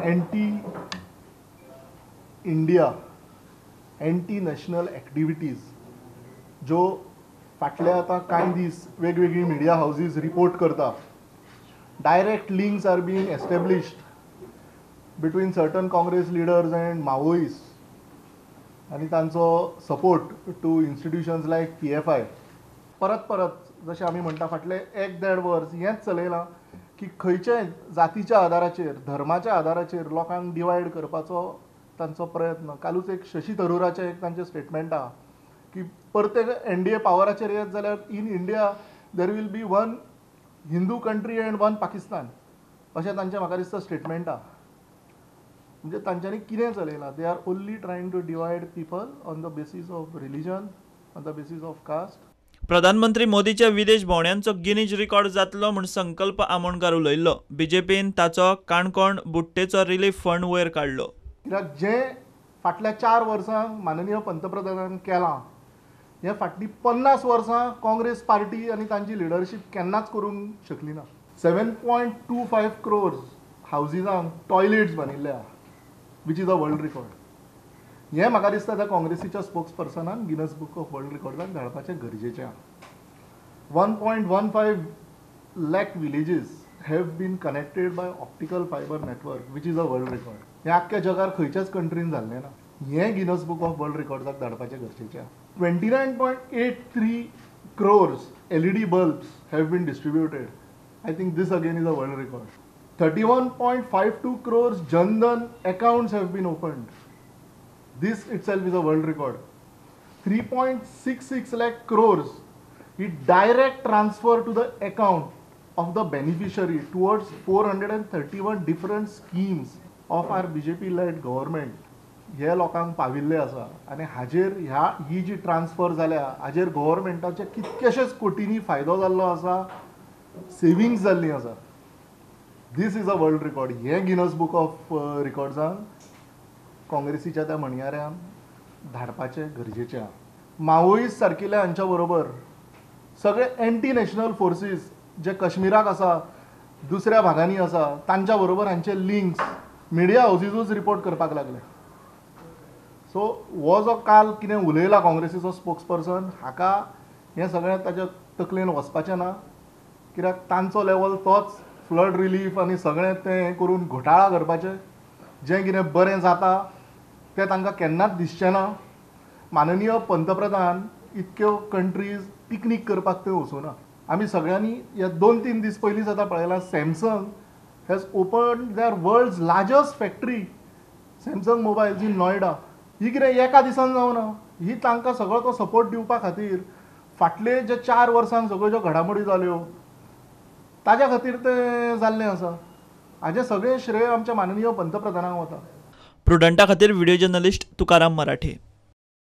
Anti India, anti national activities ज्यो फाटले आतां कांय दीस वेगवेगळी मिडिया हावजीज रिपोर्ट करता. Direct links are being established between certain Congress leaders and Maoist आनी तांचो support to institutions like PFI. परत परत जशें आमी म्हणटा फाटले एक देड वर्स हेंच चलयलां की खंयच्याय जातीच्या आदाराचेर, धर्माच्या आदाराचेर लोकांक डिवायड करपाचो तांचो प्रयत्न. कालूच एक शशी थरुराचें एक तांचें स्टेटमेंट आहा की परते एनडीए पावराचेर येत जाल्यार in India there will be one Hindu country and one Pakistan अशें तांचें म्हाका दिसता स्टेटमेंट आहा. म्हणजे तांच्यांनी कितें चलयलां, they are only trying to divide people on the basis of religion, on the basis of caste. प्रधानमंत्री मोदीच्या विदेश भोंवड्यांचो गिनीज रिकॉर्ड जातलो म्हूण संकल्प आमोणकार उलयल्लो. बीजेपीन ताचो काणकोण बुट्टेचो रिलीफ फंड वयर काडलो. कित्याक जें फाटल्या 4 वर्सांक माननीय पंतप्रधानान केलां हें फाटलीं 50 वर्सां काँग्रेस पार्टी आनी तांची लिडरशीप केन्नाच करूंक शकली ना. 7.25 crores हावजीजांक टॉयलेट्स बांदिल्ले आहा, which is a world record. हें म्हाका दिसता त्या काँग्रेसीच्या स्पोक्स पर्सनान गिनस बुक ऑफ वर्ल्ड रिकॉर्डान धाडपाचें गरजेचें आहा. 1.15 lakh villages have been connected by optical fibre network, which is a world record. हें आख्ख्या जगार खंयच्याच कंट्रीन जाल्लें ना. हें गिनस बुक ऑफ वर्ल्ड रिकॉर्डाक धाडपाचें गरजेचें आहा. 29.83 crores LED bulbs have been distributed. I think this again is a world record. 31.52 crores Jan Dhan accounts have been opened. This itself is a world record. 3.66 lakh crores is direct transfer to the account of the beneficiary towards 431 different schemes of our BJP-led government. हे लोकांक पाविल्ले आसा आनी हाजेर ह्या ही जी transfer जाल्या हाजेर गव्हर्मेंटाचे कितकेशेच कोटींनी फायदो जाल्लो आसा, सेविंग्स जाल्ली आसा. This is a world record. हें गिनस बुक ऑफ रिकॉर्ड्सान काँग्रेसीच्या त्या म्हणयाऱ्यान धाडपाचें गरजेचें आहा. माओइस्ट सारकिल्या हांच्या बरोबर सगळे एंटी नॅशनल फोर्सीस जे कश्मीराक आसा, दुसऱ्या भागांनी आसा, तांच्या बरोबर हांचे लिंक्स मिडिया हावजीजूच रिपोर्ट करपाक लागले. सो हो जो काल कितें उलयला काँग्रेसीचो स्पोक्स पर्सन हाका हें सगळें ताच्या तकलेन वचपाचें ना, कित्याक तांचो लेवल तोच फ्लड रिलीफ आनी सगळें तें करून घोटाळा करपाचें. जें कितें बरें जाता तें तांकां केन्नाच दिसचें ना. माननीय पंतप्रधान इतक्यो कंट्रीज पिकनीक करपाक थंय वचूना. आमी सगळ्यांनी ह्या 2-3 दीस पयलींच आतां पळयलां, Samsung has open their world's largest factory, Samsung mobiles in Noida. ही कितें एका दिसान जावना, ही तांकां सगळो तो सपोर्ट दिवपा खातीर फाटले जे 4 वर्सांक सगळ्यो ज्यो घडामोडी जाल्यो ताज्या खातीर तें जाल्लें आसा. हाजें सगळें श्रेय आमच्या माननीय पंतप्रधानांक वता. प्रुडंटा खातीर व्हिडिओ जर्नलिस्ट तुकाराम मराठे.